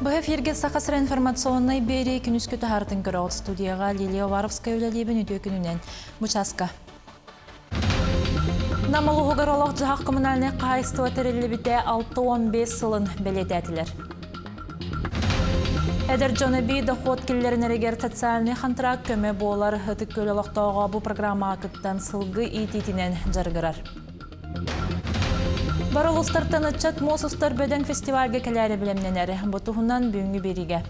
Бу эфиргэ Саха сирэ информационнай биэрии күнүскү таһаартын көрөҕүт студияҕа Лилия Уваровская үлэлиибин үтүө күнүнэн. Бу чааска. Нам улууһугар олох-дьаһах коммунальнай хаһаайыстыба тэриллибитэ 65 сылын бэлиэтээтилэр. Эдэр дьон эбии дохуот киллэринэригэр социальнай хантыраак көмө буолар Ытык Күөл олохтооҕо бу программаҕа кыттан сылгы иитиитинэн дьарыгырар. Бары улуустартан ыччат муос устар бөдөҥ фестивальга кэлээри бэлэмнэнэр. Бу туһунан бүгүҥҥү биэриигэ.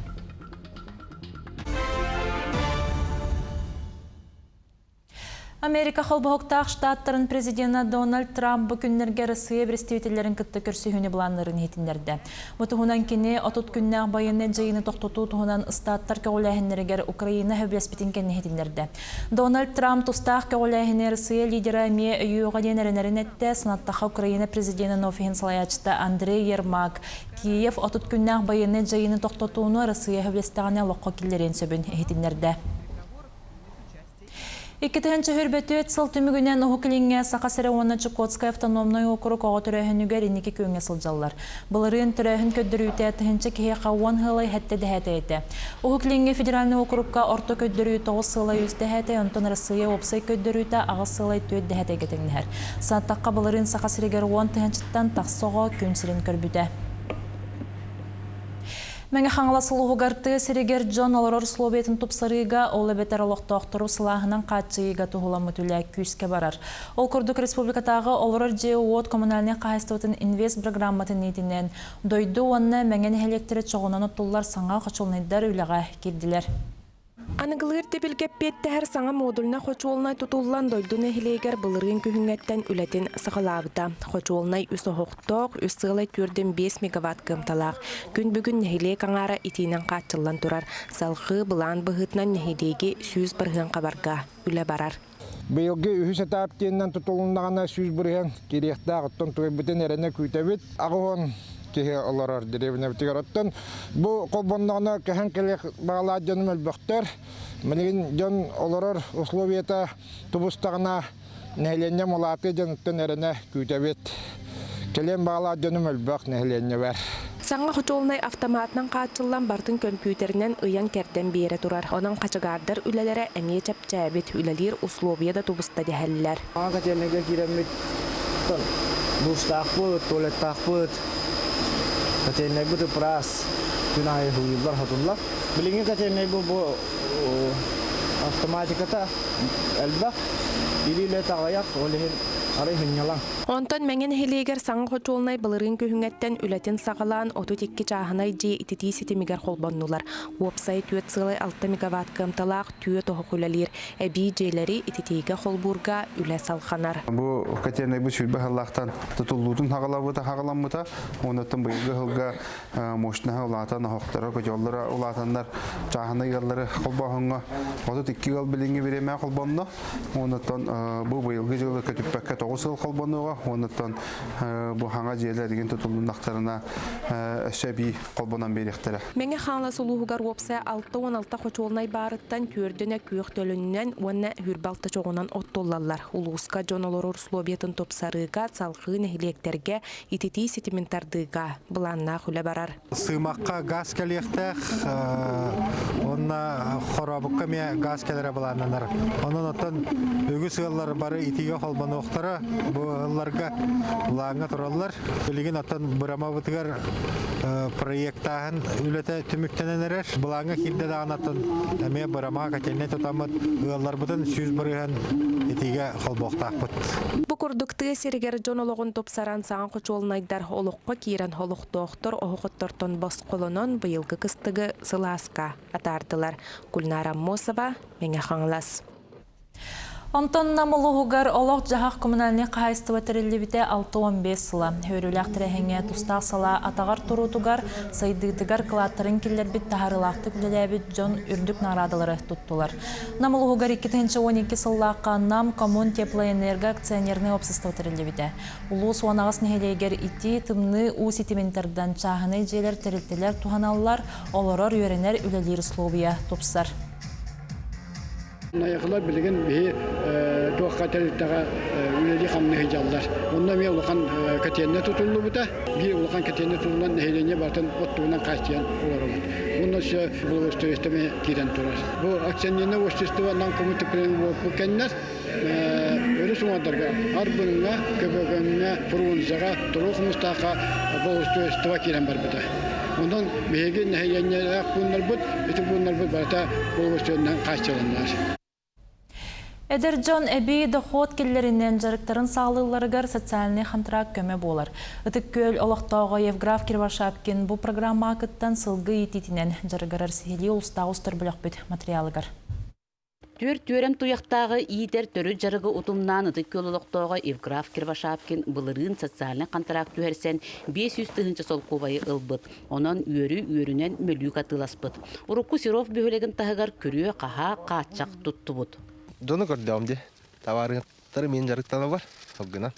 Америка Холбоһуктаах Штаттарын президена Дональд Трамп бу күннэргэ Арассыыйа представителлэрин кытта көрсүһүүнү былааннарын иһитиннэрдэ. Бу туһунан кини 30 күннээх байыаннай дьайыыны тохтотуу туһунан ыстааттар көҕүлээһиннэригэр Украина сөбүлэспитин кэннэ иһитиннэрдэ. Дональд Трамп тустаах көҕүлээһини Арассыыйа лидера эмиэ өйүөҕэ диэн эрэнэрин эттэ, санаттахха Украина президенин офиһын салайааччыта Андрей Ермак Киев 30 күннээх байыаннай дьайыыны тохтотууну Арассыыйа сөбүлэстэҕинэ олоххо киллэриэн сөбүн иһитиннэрдэ. 2024 сыл түмүгүнэн Уһук Илиҥҥэ Саха сирэ уонна Чукотскай автономнай уокурук оҕо төрөөһүнүгэр инники күөҥҥэ сылдьаллар. Былырыын төрөөһүн көрдөрүүтэ тыһыынча киһиэхэ уон сыалай сэттэ дэһээтэй этэ. Уһук Илиҥҥэ федеральнай уокурукка орто көрдөрүү тоҕус сыалай үс дэһээтэй, онтон Арассыыйа уопсай көрдөрүүтэ аҕыс сыалай түөрт дэһээтэйгэ тэҥнэһэр. Санаттахха, былырыын Саха сиригэр уон тыһыынчаттан тахса оҕо күн сирин көрбүтэ. Мэҥэ Хаҥалас улууһугар тыа сиригэр дьон олорор условиятын тупсарыыга, ол эбэтэр олохтоохтору сылааһынан хааччыйыыга туһуламмыт үлэ күүскэ барар. Ол курдук республикатааҕы олорор дьиэ-уот коммунальнай хаһаайыстыбатын инвест-программатын иитинэн дойду уонна Мэҥэ нэһилиэктэрэ чоҕунан оттуллар саҥа хочуолунайдар үлэҕэ киирдилэр. Аныгылыыр тибилгэ эппиэттэһэр саҥа модульнай хочуолунай тутуллан дойду нэһилиэгэр былырыын күһүҥҥэттэн үлэтин саҕалаабыта. Хочуолунай үс оһохтоох, үс сыалай түөрдүн биэс мегаватт кыамталаах. Күн бүгүн нэһилиэк аҥаара итиинэн хааччыллан турар. Салҕыы былаан быһыытынан нэһилиэги 100% хабарга үлэ барар. Быйылгы үһүс этап диэнинэн тутулуннаҕына 100% киириэхтээх, оттон туойбутун эрэнэ күүтэбит. 80 киһи олорор дэриэбинэбитигэр. Оттон бу холбонноҕуна көһөн кэлиэх баҕалаах дьонум өлбөхтөр. Билигин дьон олорор условията тубустаҕына нэһилиэнньэм улаатыа дьонуттан эрэнэ күүтэбит. Кэлиэн баҕалаах дьонум өлбөх нэһилиэнньэбэр. Саҥа хочуолунай автоматынан хааччыллан бартын көмпүүтэринэн ыйан-кэрдэн биэрэ турар. Онон хачыгаардар үлэлэрэ эмиэ чэпчээбит, үлэлиир услуобуйа да тубуста дэһэллэр. Саҥа котельнайга киирэммит душтаахпыт, туалеттаахпыт, котельнайбыт ыпраас, күн аайы сууйуллар-сотуллар. Билиҥҥи котельнайбыт бу автоматиката элбэх, илии-үлэтэ аҕыйах, ол иһин арай сынньалаҥ. Онтон Мэҥэ нэһилиэгэр саҥа хочуолунай былырыын күһүҥҥэттэн үлэтин саҕалаан 32 чааһынай дьиэ ититии ситимигэр холбоннулар. Уопсай түөрт сыалай алта мегаватт кыамталаах түөрт оһох үлэлиир. Эбии дьиэлэри ититиигэ холбуурга үлэ салҕанар. Бу котельнай бу сүүрбэ сыллаахтан тутуллуутун хаҕалабыта хаҕаламмыта. Онуттан быйылгы сылга мощноһа улаатан оһохторо, котеллара улаатаннар чааһынай ыаллары холбооһуҥҥа 32 ыал билиҥҥи бириэмэ холбонно. Онуттан бу быйылгы дьылы көтүппэккэ тоҕус сыл холбонуоҕа. Онуттан бу хаҥа дьиэлэр игин тутуллуннахтарына өссө эбии холбонон биэриэхтэрэ. Мэҥэ Хаҥалас улууһугар уопсайа 66 хочуолунай баарыттан түөрдүнэ күөх төлөнүнэн уонна хүрбэ алта чоҕунан оттуллаллар. Улууска дьон олорор условиятын тупсарыыга, салҕыы нэһилиэктэргэ ититии ситимин тардыыга былааннаах үлэ барар. Сыымахха газ кэлиэхтээх, уонна Хорообукка эмиэ газ кэлэрэ былааннанар. Онон оттон үгүс ыаллар бары итиигэ холбонуохтара, бу ыалларга былааҥҥа тураллар. Билигин оттон Бырамабытыгар проектааһын үлэтэ түмүктэнэн эрэр. Былааҥҥа киирдэ даҕаны оттон эмиэ Бырамаҕа котельнай тутаммыт ыалларбытын 100% итиигэ холбуохтаахпыт. Бу курдук тыа сиригэр дьон олоҕун тупсаран саҥа хочуолунайдар олоххо киирэн олохтоохтор оһох оттортон босхолонон быйылгы кыстыгы сылааска атаардылар. Гульнара Аммосова, Мэҥэ Хаҥалас. Онтон Нам улууһугар олох-дьаһах коммунальнай хаһаайыстыба тэриллибитэ 65 сыла. Үөрүүлээх тэрээһиҥҥэ тустаах салаа атаҕар туруутугар, сайдыытыгар кылааттарын киллэрбит таһаарыылаахтык үлэлээбит дьон үрдүк наҕараадалары туттулар. Нам улууһугар 2012 сыллаахха Нам Коммун теплоэнерго акционернай уопсастыба тэриллибитэ. Улуус 18 нэһилиэгэр итии, тымныы уу ситимин тардан чааһынай дьиэлэр, тэрилтэлэр туһаналлар, олорор, үөрэнэр, үлэлиир услуобуйа тупсар. Найахылар билигин биһи туохха тэрилтэҕэ үлэлии-хамныы сылдьаллар. Онно эмиэ улахан кэтиэннэ тутуллубута. Биир улахан кэтиэннэ тутуллан нэһилиэнньэ барытын оттугунан хааччыйан олоробут. Уонна өссө благоустройство эмиэ киирэн турар. Бу акционерное общество нам коммутаплен буолбут кэннэр өрүс уҥуордарга Арбыҥҥа, Көбөгөҥҥө, Фрунзеҕа, Туруу Хомустаахха благоустройство киирэн барбыта. Онон биһиги нэһилиэнньэлээх пууннарбыт, ити пууннарбыт барыта благоустройствонан хааччыланнылар. Эдэр дьон эбии дохуот киллэринэн дьарыктарын саҕалыылларыгар социальнай хантыраак көмө буолар. Ытык Күөл олохтооҕо Евграф Кривошапкин бу программаҕа кыттан сылгы иитиитинэн дьарыгырар сиһилии улуустааҕы устар бөлөхпүт материалыгар. Түөрт түөрэм туйахтааҕы иитэр төрүт дьарыгы утумнаан Ытык Күөл олохтооҕо Евграф Кривошапкин былырыын социальнай хантараак түһэрсэн 500 тыһыынча солкуобайы ылбыт. Онон үөрүү үөрүнэн мөлүүк атыыласпыт. Урукку Серов бөһүөлэгин таһыгар күрүө-хаһаа, хааччах туттубут. Дьону көрдөҕүм дии. Табаарыһыттары мин дьарыктанабар сылгынан.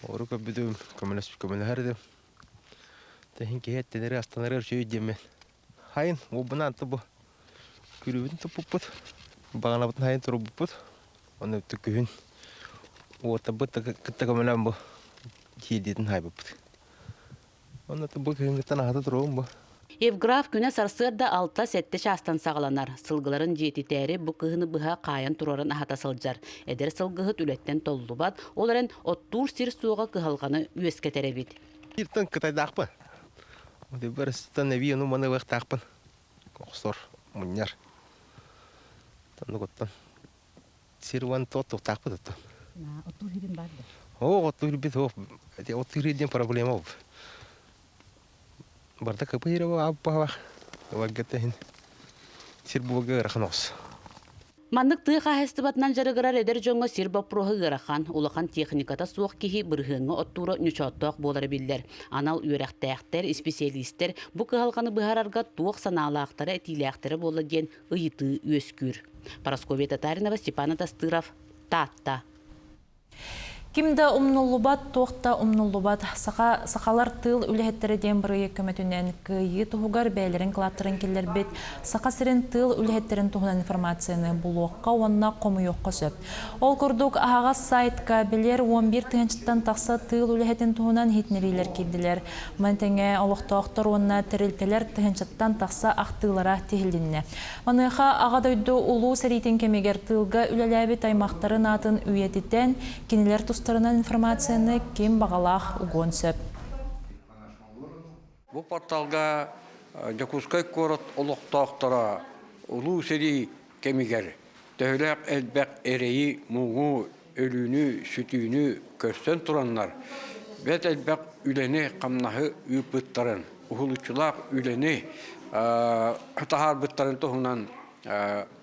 Ору көрбүтүм, көмөлөһөр этим. Тэһин киһи эттэнэри астанары үчүгэй диэммин. Хайын, уолбунаан бу күрүүбүтүн туппуппут, баҕанабытын хайын турбуппут. Онно күһүн уоттарбыт кытта көмөлөөн бу киирдиитин хайбыппыт. Онно бу күһүҥҥүттэн аһата туруом бу. Евграф күнэ сарсыарда 6-7 чаастан саҕаланар. Сылгыларын дьиэтитээри бу кыһыны быһа хаайан туруоран аһата сылдьар. Эдэр сылгыһыт үлэттэн толлубат, ол эрэн оттуур сир суоҕа кыһалҕаны үөскэтэр эбит. Иртэн кытайдаахпын. Барыстан эбии ону маны ылыахтаахпын. Охсор, мунньар. Таннугуттан сир уон тот туохтаахпыт оттон. Оттуур сирин бар да? Оо, оттуур бит оо. Оттуур диэн проблема ол. Барда кыпы ире ааппаах. Варгата хин сир буга ыарахан оҕус. Маннык тыа хаһаайыстыбатынан дьарыгырар эдэр дьоҥҥо сир боппуруоһа ыарахан, улахан техниката суох киһи бырыһыаҥҥа оттуура ньучооттоох буолара биллэр. Анал үөрэхтээхтэр, исписэлиистэр бу кыһалҕаны быһаарарга туох санаалаахтара, этиилээхтэрэ буолла диэн ыйытыы үөскүүр. Парасковья Татаринова, Степан Атастыров, Таатта. Ким да умнуллубат, туох да умнуллубат. Саха, сахалар тыыл үлэһиттэрэ диэн бырайыак көмөтүнэн кыайыы туһугар бэйэлэрин кылааттарын киллэрбит Саха сирин тыыл үлэһиттэрин туһунан информацияны булуохха уонна хомуйуохха сөп. Ол курдук, аһаҕас сайтка билэр 11 тыһыынчаттан тахса тыыл үлэһитин туһунан иһитиннэриилэр киирдилэр. Маны тэҥэ олохтоохтор уонна тэрилтэлэр тыһыынчаттан тахса ахтыылара тиһилиннэ. Маныаха Аҕа дойду Улуу сэриитин кэмигэр тыылга үлэлээбит аймахтарын аатын үйэтитэн, кинилэр тустарынан информацияны ким баҕалаах угуон сөп. Бу порталга Дьокуускай куорат олохтоохторо Улуу сэрии кэмигэр төһөлөөх элбэх эрэйи-муҥу, өлүүнү-сүтүүнү көрсөн тураннар, бэрт элбэх үлэни-хамнаһы ыыппыттарын, уһулуччулаах үлэни таһаарбыттарын туһунан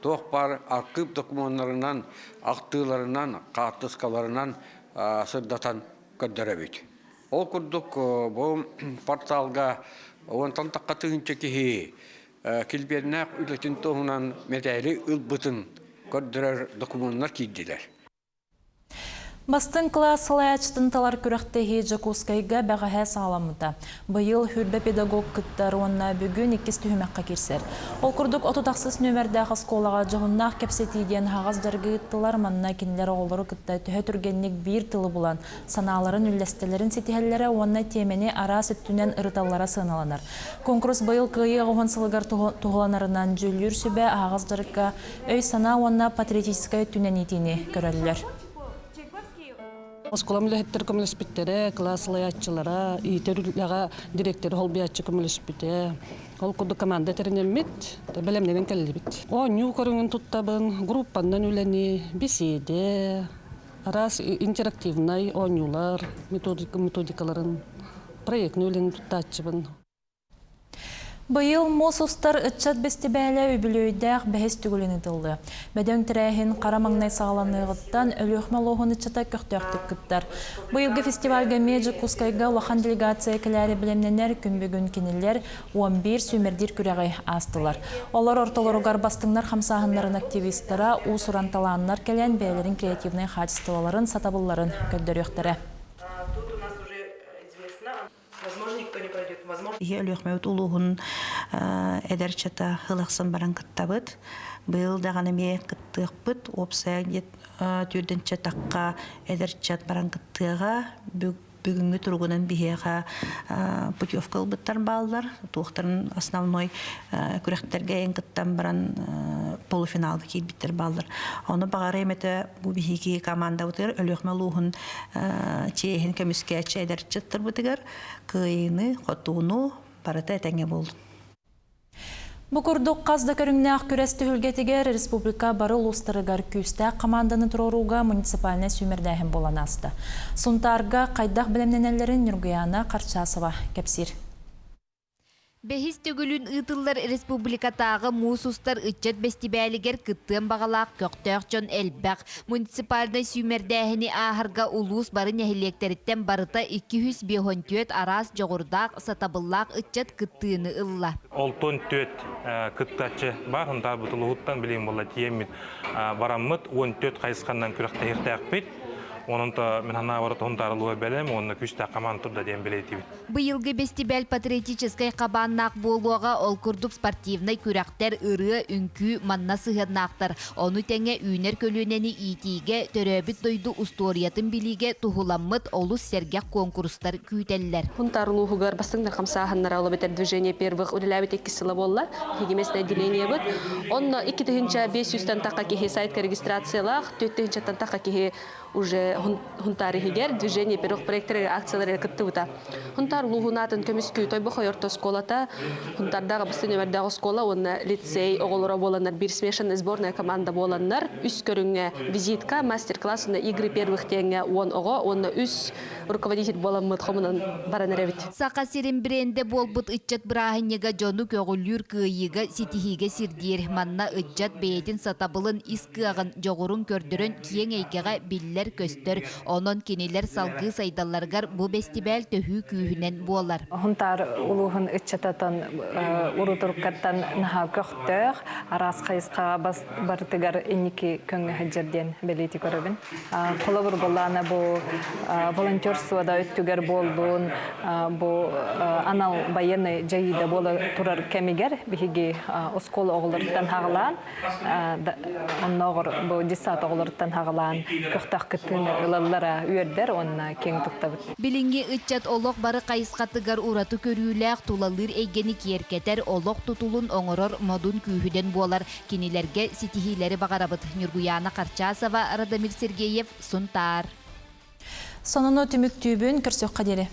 туох баар архыып докумуоннарынан, ахтыыларынан, хаартыскаларынан сырдатан көрдөрөбүт. Ол курдук бу порталга уонтан тахха тыһыынча киһи килбиэннээх үлэтин туһунан мэтээли ылбытын көрдөрөр докумуоннар киирдилэр. Бастыҥ кылаас салайааччытын талар күрэхтэһии Дьокуускайга бэҕэһээ саҕаламмыта. Быйыл Хүрбэ педагог кыттар уонна бүгүн иккис түһүмэххэ киирсэр. Ол курдук 36 нүөмэрдээх оскуолаҕа дьоһуннаах кэпсэтии диэн аһаҕас дьарыгы ыыттылар. Манна кинилэр оҕолору кытта төһө түргэнник биир тылы булан, санааларын үллэстэллэрин ситиһэллэрэ уонна тиэмэни араас өттүнэн ырыталлара сыаналанар. Куонкурус быйыл Кыайыы оҕуһун сылыгар туһуланарынан дьүүллүүр сүбэ аһаҕас дьарыкка өй-санаа уонна патриотическай өттүнэн иитиини көрөллөр. Оскуолам үлэһиттэр көмөлөспүттэрэ, кылаас салайааччылара, иитэр үлэҕэ дириэктэри холбуйааччы көмөлөспүтэ. Ол курдук команда тэринэммит, бэлэмнэнэн кэллибит. Оонньуу көрүҥүн туттабын, группаннан үлэни, беседе, араас интерактивнай оонньуулар методикаларын, проектный үлэни туттааччыбын. Быйыл муус устар ыччат бэстибээлэ үбүлүөйдээх бэһис төгүлүн ыытыллыа. Бөдөҥ тэрээһин хара маҥнай саҕаланыаҕыттан Өлүөхүмэ улууһун ыччата көхтөөхтүк кыттар. Быйылгы фестивальга эмиэ Дьокуускайга улахан делегация кэлээри бэлэмнэнэр, күн бүгүн кинилэр 11 сүүмэрдиир күрэҕи аастылар. Олор ортолоругар бастыҥнар хамсааһыннарын активистара, уус-уран талааннар кэлэн бэйэлэрин креативнай хаачыстыбаларын, сатабылларын көрдөрүөхтэрэ. Биһи Өлүөхүмэбит улууһун эдэр ыччата ылахсан баран кыттабыт. Быйыл даҕаны эмиэ кыттыахпыт. Уопсайа түүрдэнчэ тахха эдэр ыччат баран кыттыаҕа. Бүгүҥҥү туругунан биһиэхэ путевка ылбыттар бааллар. Туохтарын основной күрэхтэргэ эн кыттан баран полуфиналга киирбиттэр бааллар. Ону баҕарыам эмэтэ бу биһиги командабытыгар Өлүөхүмэ улууһун чиэһин көмүскээччи эдэр ыччаттарбытыгар кыайыыны, хотууну барыта этэҥҥэ буоллун. Бу курдук хас да көрүҥнээх күрэс түһүлгэтигэр республика бары улуустарыгар күүстээх хамаанданы туруорууга муниципальнай сүүмэрдээһин буолан ааста. Сунтаарга хайдах бэлэмнэнэллэрин Ньургуйаана Харчасова кэпсиир. Бэһис төгүлүн ыытыллар республикатааҕы муус устар ыччат бэстибээлигэр кыттыан баҕалаах көхтөөх дьон элбэх. Муниципальнай сүүмэрдээһини ааһарга улуус бары нэһилиэктэриттэн барыта 254 араас дьоҕурдаах, сатабыллаах ыччат кыттыыны ылла. Олтон түөт кыттааччы бар, Һунтаарбыт улууһуттан билигин буолла тиийэммит бараммыт 14 хайысханнан күрэхтэһиэхтээхпит. Онон мин санаабар Һунтаар улууһа бэлэм уонна күүстээх хамаан турда диэн бэлиэтиибит. Быйылгы бэстибээл патриотическай хабааннаах буолуоҕа, ол курдук спортивнай күрэхтэр, ырыа, үҥкүү манна сыһыаннаахтар. Ону тэҥэ үүнэр көлүөнэни иитиигэ, төрөөбүт дойду устуоруйатын билиигэ туһуламмыт олус сэргэх куонкурустар күүтэллэр. Хунтаар улууһугар бастыҥнар хамсааһыннара ол эбэтэр движение первых үлэлээбит иккис сыла буолла. Биһиги местное отделениебыт. Онно 2500-тэн тахха киһи сайтка регистрациялаах, 4000-тан тахха киһи уже Хунтаар иһигэр движение первых проектары акцияларыгар кыттыбыта. Хунтаар улууһун аатын көмүскүү Тойбохой орто оскуолата, Хунтаардаах бастыҥ нөмэрдээх оскуола уонна лицей оҕолоро буоланнар биир смешанная сборная команда буоланнар үс көрүҥҥэ визитка, мастер-класс уонна игры первых диэҥҥэ уон оҕо уонна үс руководитель буоламмыт хомунан баран эрэбит. Саха сирин брендэ буолбут ыччат бырааһынньыга дьону көҕүлүүр кыайыыга, ситиһиигэ сирдиир. Манна ыччат бэйэтин сатабылын, ис кыаҕын, дьоҕурун көрдөрөн киэҥ эйгэҕэ биллэр-көстөр. Онон кинилэр салгыы сайдалларыгар бу бэстибээл төһүү күүһүнэн буолар. Хунтаар улууһун ыччататан урутуруккаттан наһаа көхтөөх, араас хайысхаҕа бас барытыгар инники көҥҥө сылдьар диэн бэлиэтии көрөбүн. Холобур былаана бу волонтерствода өттүгэр буоллун, бу анал байыаннай дьайыыда буола турар кэмигэр биһиги оскуола оҕолоруттан хаҕалаан оннооҕор бу десант оҕолоруттан хаҕалаан көхтөөх кыттыыны ылаллара үөрдэр уонна киэҥ туттабыт. Билиҥҥи ыччат олох бары хайысхатыгар ураты көрүүлээх, тулалыыр эйгэни киэркэтэр, олох тутулун оҥорор модун күүһүнэн буолар. Кинилэргэ ситиһиилэри баҕарабыт. Ньургуйаана Харчасова, Радомир Сергеев, Сунтаар. Сонуну түмүктүүбүн, көрсүөххэ диэри.